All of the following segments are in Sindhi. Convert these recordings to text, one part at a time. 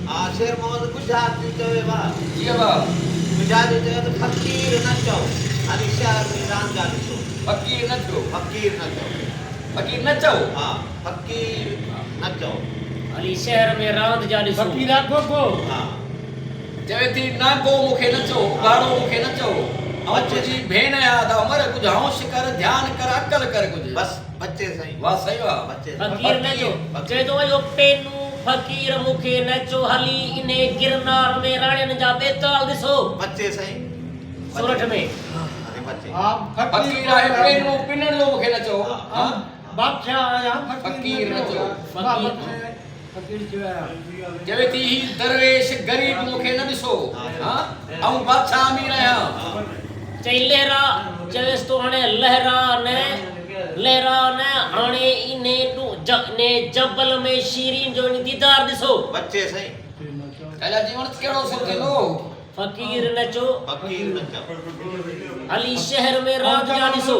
ها شير محمد ڳجها ٿي چوي واهه. جي واهه. ڳجها ٿي چوي ته فقير نه چئو هلي شهر ۾ رانجها ڏسو. فقير نه چئو. فقير نه چئو. فقير نه چئو. ها فقير نه چئو. هلي شهر ۾ راند جا ڏسو. فقير آ گوگو. ها. چوي ٿي نانگو مون کي نه چئو اگهاڙو مون کي نه چئو آئون تنهنجي ڀيڻ آهيان ادا عمر ڪجهه هوش ڪر ڌيان ڪر عقل ڪر ڪجهه. بس بچي سائين. واه سائين واه. بچي. فقير نه چئو. چوي ٿو اهو پينو فقير مون کي نه چئو هلي انهي گرنار ۾ راڻين جا بيتال ڏسو. بچي سائين. سورٺ ۾. فقير آهي پينو پنڻ جو مون کي نه چئو. بادشاهه آهيان فقير نه چئو. فقير ٿيو آهيان. چوي ٿي هي درويش غريب مون کي نه ڏسو. آئون بادشاهه امير آهيان. چئي لهرا چويس ٿو هاڻي لهرا نه لهرا نه هاڻي انهي انهي جبل ۾ شيرين جو وڃي ديدار ڏسو. بچي سائين. الا جيوڻ ڪهڙو سو ٿيندو. فقير نه چو. فقير نه چئو. هلي شهر ۾ راند جا ڏسو.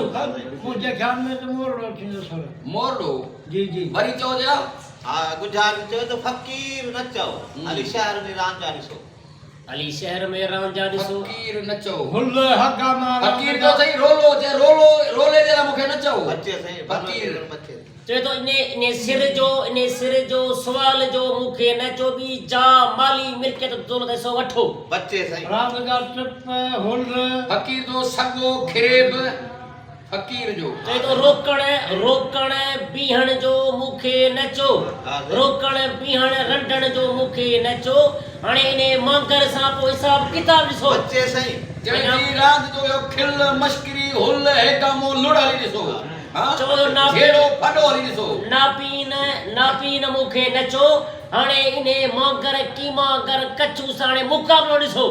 منهنجي خيال ۾ ته مورڙو ٿيندو سر. مورڙو؟ جي جي. وري چئو جا. ها ڳجهار چيو ته فقير نه چئو. هلي شهر ۾ راند جا ڏسو. هلي شهر ۾ راند جا ڏسو. فقير نه چئو. هل هگاما راند جا. فقير جو سائين رولو چئي رولو رولي جي لاء مون کي نه چئو. بچي سائين فقير. بچي. چوي ٿو انهي انهي سر جو انهي سر جو سوال جو مون کي نه چئو ٻي جا مالي ملڪيت دولت ۽ سو وٺو. بچي سائين. راند جا ٽپ هل. فقير جو سڳو کريب فقير جو. چوي ٿو روڪڻ روڪڻ بيهڻ جو مون کي نه چئو روڪڻ بيهڻ رنڊڻ جو مون کي نه چئو هاڻي انهي مانگر سان پوء حساب ڪتاب ڏسو. بچي سائين. چوي ٿي راند جو اهو کل مشڪري هل هيگامو لڙ هلي ڏسو. چوندو جهيڙو ڦڏو هلي ڏسو. ناپين ناپين مون کي نه چئو، هاڻي انهي مانگر ڪيمانگر ڪڇو سان هاڻي مقابلو ڏسو.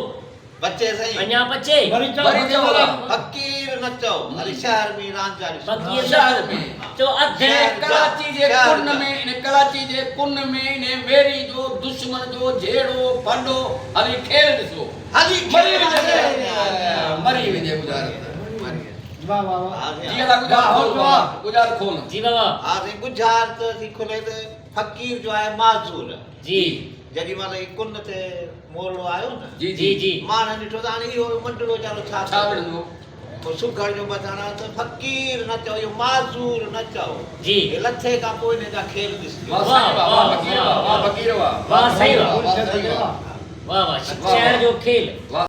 بچي سائين. اڃا بچي. وري چئو وري چئو ادا. فقير نه چئو، هلي شهر ۾ رانجها ڏسو. فقير نه شهر چئو. ۾. چئو اڌ. ڪراچي جي ڪن ۾ انهي ڪراچي جي ڪن ۾ انهي ويري جو دشمن جو جهيڙو ڦڏو هلي کيل ڏسو. هلي مري کيل ويندي ڏسو. مري ويندي ڳجهارت. واه واه واه. جي ادا ڳجهار کول بابا ڳجهار کول. جي بابا. ها سائين ڳجهار ته ٿي کلي ته فقير جو آهي معذور. جي. جيڏي مهل هي ڪن تي مورڙو آيو نه. جي جي جي. ماڻهن ڏٺو ته هاڻي اهو منڊڙو ويچارو ڇا ڇا وڙهندو. پوء سگهڙ جو ٻڌڻ آيو ته فقير نه چئو اهو معذور نه چئو. جي. هي لٿي کان پوء هن جا کيل ڏسجو. واه سائين واه واه فقير واه واه فقير واه واه سائين واه. واه سائين واه. واه واه شهر جو کيل. واه.